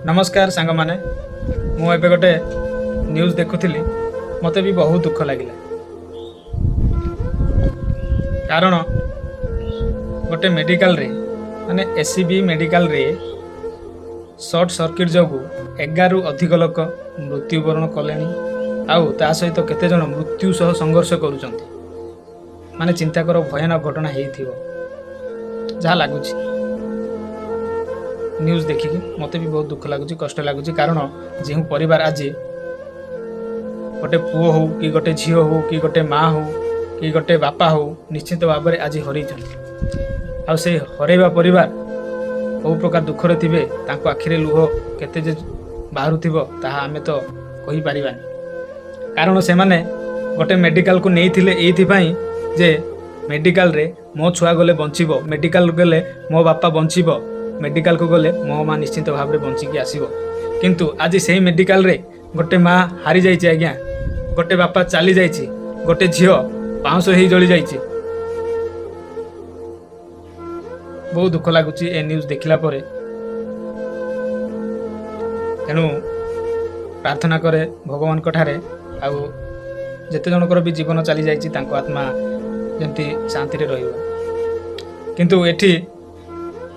ନମସ୍କାର ସାଙ୍ଗମାନେ, ମୁଁ ଏବେ ଗୋଟେ ନ୍ୟୁଜ୍ ଦେଖୁଥିଲି। ମୋତେ ବି ବହୁତ ଦୁଃଖ ଲାଗିଲା, କାରଣ ଗୋଟେ ମେଡ଼ିକାଲରେ, ମାନେ ଏସ୍ ସି ବି ମେଡ଼ିକାଲରେ ସର୍ଟ ସର୍କିଟ୍ ଯୋଗୁଁ 11ରୁ ଅଧିକ ଲୋକ ମୃତ୍ୟୁବରଣ କଲେଣି ଆଉ ତା ସହିତ କେତେଜଣ ମୃତ୍ୟୁ ସହ ସଂଘର୍ଷ କରୁଛନ୍ତି। ମାନେ ଚିନ୍ତା କର, ଭୟାନକ ଘଟଣା ହେଇଥିବ ଯାହା ଲାଗୁଛି। ନ୍ୟୁଜ୍ ଦେଖିକି ମୋତେ ବି ବହୁତ ଦୁଃଖ ଲାଗୁଛି, କଷ୍ଟ ଲାଗୁଛି। କାରଣ ଯେଉଁ ପରିବାର ଆଜି ଗୋଟେ ପୁଅ ହଉ କି ଗୋଟେ ଝିଅ ହଉ କି ଗୋଟେ ମା ହଉ କି ଗୋଟେ ବାପା ହଉ, ନିଶ୍ଚିତ ଭାବରେ ଆଜି ହରେଇଛନ୍ତି। ଆଉ ସେ ହରେଇବା ପରିବାର କେଉଁ ପ୍ରକାର ଦୁଃଖରେ ଥିବେ, ତାଙ୍କ ଆଖିରେ ଲୁହ କେତେ ଯେ ବାହାରୁଥିବ, ତାହା ଆମେ ତ କହିପାରିବାନି। କାରଣ ସେମାନେ ଗୋଟେ ମେଡ଼ିକାଲକୁ ନେଇଥିଲେ ଏଇଥିପାଇଁ ଯେ ମେଡ଼ିକାଲରେ ମୋ ଛୁଆ ଗଲେ ବଞ୍ଚିବ, ମେଡ଼ିକାଲ ଗଲେ ମୋ ବାପା ବଞ୍ଚିବ, ମେଡ଼ିକାଲକୁ ଗଲେ ମୋ ମା ନିଶ୍ଚିତ ଭାବରେ ବଞ୍ଚିକି ଆସିବ। କିନ୍ତୁ ଆଜି ସେଇ ମେଡ଼ିକାଲରେ ଗୋଟେ ମା ହାରିଯାଇଛି ଆଜ୍ଞା, ଗୋଟେ ବାପା ଚାଲି ଯାଇଛି, ଗୋଟେ ଝିଅ ପାଉଁଶ ହେଇ ଜଳି ଯାଇଛି। ବହୁତ ଦୁଃଖ ଲାଗୁଛି ଏ ନ୍ୟୁଜ୍ ଦେଖିଲା ପରେ। ତେଣୁ ପ୍ରାର୍ଥନା କରେ ଭଗବାନଙ୍କ ଠାରେ, ଆଉ ଯେତେ ଜଣଙ୍କର ବି ଜୀବନ ଚାଲି ଯାଇଛି, ତାଙ୍କ ଆତ୍ମା ଯେମିତି ଶାନ୍ତିରେ ରହିବ। କିନ୍ତୁ ଏଠି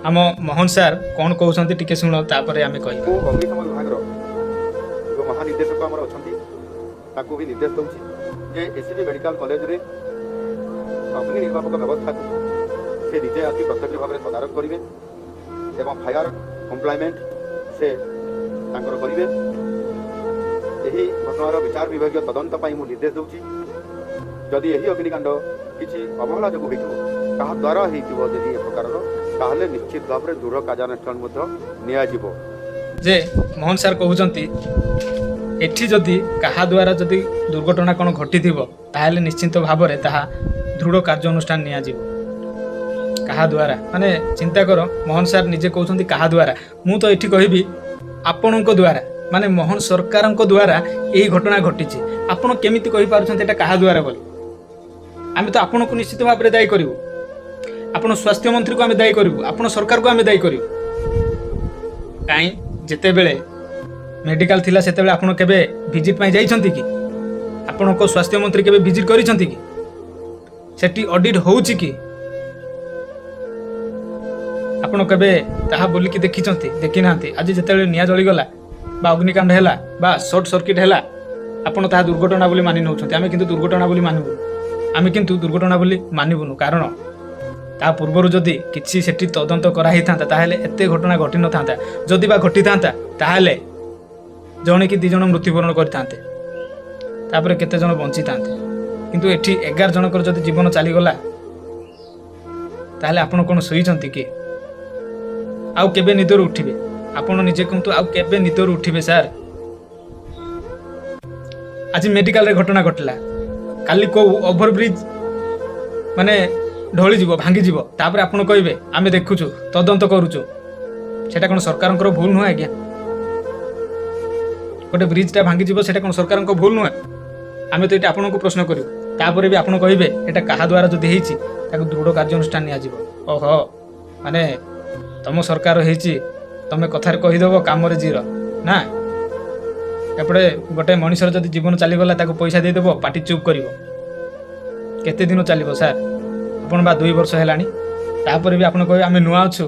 ଆମ ମୋହନ ସାର୍ କ'ଣ କହୁଛନ୍ତି, ଟିକେ ଶୁଣ, ତାପରେ ଆମେ କହିବା। ମୁଁ ଅଗ୍ନିଶମ ବିଭାଗର ଯେଉଁ ମହାନିର୍ଦ୍ଦେଶକ ଆମର ଅଛନ୍ତି, ତାଙ୍କୁ ବି ନିର୍ଦ୍ଦେଶ ଦେଉଛି ଯେ ଏସ୍ ସି ବି ମେଡ଼ିକାଲ କଲେଜରେ ଅଗ୍ନି ନିର୍ବାପକ ବ୍ୟବସ୍ଥାକୁ ସେ ନିଜେ ଆସି ପ୍ରତ୍ୟକ୍ଷ ଭାବରେ ତଦାରଖ କରିବେ ଏବଂ ଫାୟାର କମ୍ପ୍ଲାଏଣ୍ଟ ସେ ତାଙ୍କର କରିବେ। ଏହି ଘଟଣାର ବିଚାର ବିଭାଗୀୟ ତଦନ୍ତ ପାଇଁ ମୁଁ ନିର୍ଦ୍ଦେଶ ଦେଉଛି। ଯଦି ଏହି ଅଗ୍ନିକାଣ୍ଡ କିଛି ଅବହେଳା ଯୋଗୁଁ ହୋଇଥିବ, କାହା ଦ୍ୱାରା ହେଇଥିବ ଯଦି ଏ ପ୍ରକାରର, ତାହେଲେ ନିଶ୍ଚିତ ଭାବରେ ଦୃଢ଼ କାର୍ଯ୍ୟାନୁଷ୍ଠାନ ମଧ୍ୟ ନିଆଯିବ। ଯେ ମୋହନ ସାର୍ କହୁଛନ୍ତି, ଏଠି ଯଦି କାହା ଦ୍ୱାରା ଯଦି ଦୁର୍ଘଟଣା କ'ଣ ଘଟିଥିବ, ତାହେଲେ ନିଶ୍ଚିନ୍ତ ଭାବରେ ତାହା ଦୃଢ଼ କାର୍ଯ୍ୟାନୁଷ୍ଠାନ ନିଆଯିବ। କାହା ଦ୍ୱାରା? ମାନେ ଚିନ୍ତା କର, ମୋହନ ସାର୍ ନିଜେ କହୁଛନ୍ତି କାହା ଦ୍ୱାରା। ମୁଁ ତ ଏଠି କହିବି ଆପଣଙ୍କ ଦ୍ୱାରା, ମାନେ ମୋହନ ସରକାରଙ୍କ ଦ୍ୱାରା ଏହି ଘଟଣା ଘଟିଛି। ଆପଣ କେମିତି କହିପାରୁଛନ୍ତି ଏଇଟା କାହା ଦ୍ୱାରା ବୋଲି? ଆମେ ତ ଆପଣଙ୍କୁ ନିଶ୍ଚିତ ଭାବରେ ଦାୟୀ କରିବୁ। ଆପଣ ସ୍ୱାସ୍ଥ୍ୟମନ୍ତ୍ରୀକୁ ଆମେ ଦାୟୀ କରିବୁ, ଆପଣ ସରକାରକୁ ଆମେ ଦାୟୀ କରିବୁ। କାହିଁ ଯେତେବେଳେ ମେଡ଼ିକାଲ ଥିଲା, ସେତେବେଳେ ଆପଣ କେବେ ଭିଜିଟ୍ ପାଇଁ ଯାଇଛନ୍ତି କି? ଆପଣଙ୍କ ସ୍ୱାସ୍ଥ୍ୟମନ୍ତ୍ରୀ କେବେ ଭିଜିଟ୍ କରିଛନ୍ତି କି? ସେଠି ଅଡିଟ୍ ହେଉଛି କି? ଆପଣ କେବେ ତାହା ବୁଲିକି ଦେଖିଛନ୍ତି? ଦେଖିନାହାନ୍ତି। ଆଜି ଯେତେବେଳେ ନିଆଁ ଜଳିଗଲା ବା ଅଗ୍ନିକାଣ୍ଡ ହେଲା ବା ସର୍ଟ ସର୍କିଟ୍ ହେଲା, ଆପଣ ତାହା ଦୁର୍ଘଟଣା ବୋଲି ମାନି ନେଉଛନ୍ତି। ଆମେ କିନ୍ତୁ ଦୁର୍ଘଟଣା ବୋଲି ମାନିବୁନୁ। ଆମେ କିନ୍ତୁ ଦୁର୍ଘଟଣା ବୋଲି ମାନିବୁନୁ। କାରଣ ତା ପୂର୍ବରୁ ଯଦି କିଛି ସେଠି ତଦନ୍ତ କରାହେଇଥାନ୍ତା, ତାହେଲେ ଏତେ ଘଟଣା ଘଟିନଥାନ୍ତା। ଯଦି ବା ଘଟିଥାନ୍ତା, ତାହେଲେ ଜଣେ କି ଦୁଇ ଜଣ ମୃତ୍ୟୁବରଣ କରିଥାନ୍ତେ, ତାପରେ କେତେ ଜଣ ବଞ୍ଚିଥାନ୍ତେ। କିନ୍ତୁ ଏଠି 11 ଜଣଙ୍କର ଯଦି ଜୀବନ ଚାଲିଗଲା, ତାହେଲେ ଆପଣ କ'ଣ ଶୋଇଛନ୍ତି କି? ଆଉ କେବେ ନିଦରୁ ଉଠିବେ? ଆପଣ ନିଜେ କୁହନ୍ତୁ, ଆଉ କେବେ ନିଦରୁ ଉଠିବେ ସାର୍? ଆଜି ମେଡ଼ିକାଲରେ ଘଟଣା ଘଟିଲା, କାଲି କୋଉ ଓଭରବ୍ରିଜ୍ ମାନେ ଢଳିଯିବ, ଭାଙ୍ଗିଯିବ, ତାପରେ ଆପଣ କହିବେ ଆମେ ଦେଖୁଛୁ, ତଦନ୍ତ କରୁଛୁ। ସେଟା କ'ଣ ସରକାରଙ୍କର ଭୁଲ ନୁହେଁ ଆଜ୍ଞା? ଗୋଟେ ବ୍ରିଜଟା ଭାଙ୍ଗିଯିବ, ସେଟା କ'ଣ ସରକାରଙ୍କ ଭୁଲ ନୁହେଁ? ଆମେ ତ ଏଇଟା ଆପଣଙ୍କୁ ପ୍ରଶ୍ନ କରିବୁ। ତାପରେ ବି ଆପଣ କହିବେ ଏଇଟା କାହା ଦ୍ୱାରା ଯଦି ହେଇଛି, ତାକୁ ଦୃଢ଼ କାର୍ଯ୍ୟାନୁଷ୍ଠାନ ନିଆଯିବ। ଓହୋ, ମାନେ ତମ ସରକାର ହେଇଛି, ତମେ କଥାରେ କହିଦେବ, କାମରେ ଜିରୋ ନା? ଏପଟେ ଗୋଟେ ମଣିଷର ଯଦି ଜୀବନ ଚାଲିଗଲା, ତାକୁ ପଇସା ଦେଇଦେବ, ପାଟି ଚୁପ୍ କରିବ। କେତେ ଦିନ ଚାଲିବ ସାର୍? ଆପଣ ବା 2 ବର୍ଷ ହେଲାଣି, ତାପରେ ବି ଆପଣ କହିବେ ଆମେ ନୂଆ ଅଛୁ,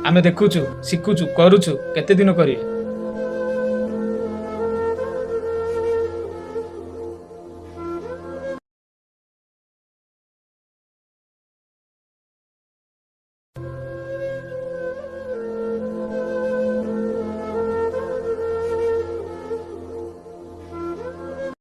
ଆମେ ଦେଖୁଛୁ, ଶିଖୁଛୁ, କରୁଛୁ। କେତେ ଦିନ କରିବେ?